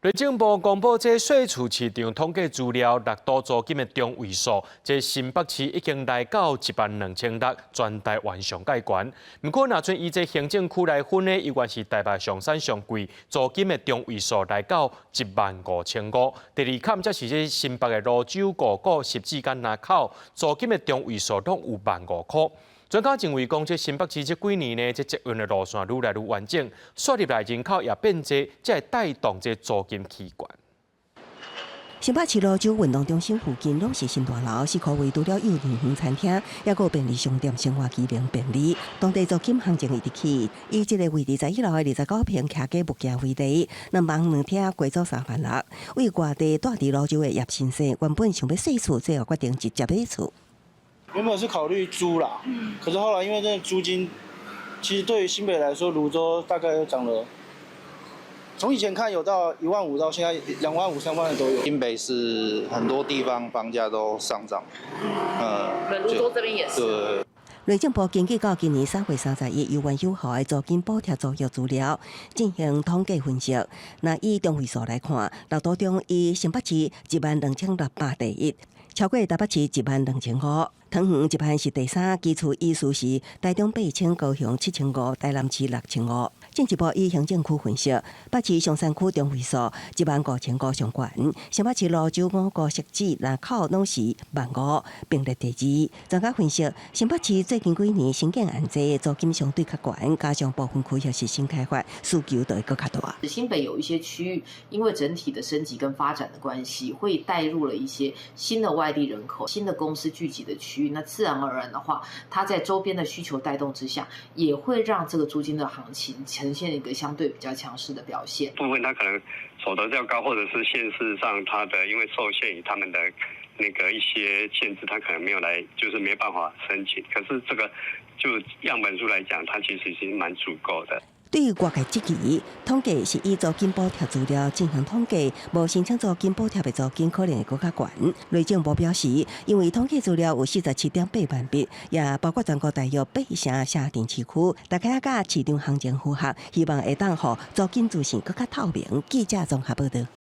內政部公布這稅厝市場統計資料，六都租金的中位數，這新北市已經來到1萬2600，全台灣上蓋懸。毋過，若準以這行政區來分呢，猶原是台北上產上貴，租金的中位數來到1萬5500。第二坎則是這新北的蘆洲、五股、汐止佮林口，租金的中位數攏有萬5箍。專家認為講，這新北市這幾年呢，這捷運的路線愈來愈完整，徙入來人口也變濟，才會帶動這租金起懸。新北市蘆洲運動中心附近攏是新大樓，四箍圍除了幼兒園餐廳，抑閣有便利商店，生活機能便利。當地租金行情一直起，以這个位置在一樓的29平徛家物件為例，兩房兩廳加租3萬6。為外地蹛佇蘆洲的葉先生，原本想欲細厝，最後決定直接買厝。原本是考慮租啦，可是後來因為這租金，其實對於新北來說，蘆洲大概又漲了，從以前看有到1萬5，到現在2萬5、3萬的都有。新北市很多地方房價都上漲，嗯，蘆洲這邊也是。對。內政部根據到今年3月31猶原有效的租金補貼租約資料進行統計分析。若以中位數來看，六都中以新北市1萬2600第一，超過台北市1萬2500，桃園1萬是第三，其次依序是台中8千，高雄7500，台南市6500。進一步以行政區分析，北市松山區中位數1萬5500上懸，新北市蘆洲、五股、汐止、林口攏是萬5，並列第二。專家分析，新北市最近幾年新建案濟，租金相對較懸，加上部分區域是新開發，需求就會閣較大。新北有一些區域，因為整體的升級跟發展的關係，會帶入了一些新的外地人口、新的公司聚集的區域，那自然而然的話，它在周邊的需求帶動之下，也會讓這個租金的行情呈現一個相對比較強勢的表現。部分他可能所得較高，或者是縣市上他的因為受限於他們的那個一些限制，他可能沒有來，就是沒辦法申請。可是這個就樣本數來講，它其實已經蠻足夠的。對於外界質疑，統計是以租金補貼資料進行統計，無申請租金補貼的租金可能會閣較懸。內政部表示，因為統計資料有47.8萬筆，也包括全國大約八成鄉鎮市區，大家佮市場行情符合，希望會當予租金資訊閣較透明。記者綜合報道。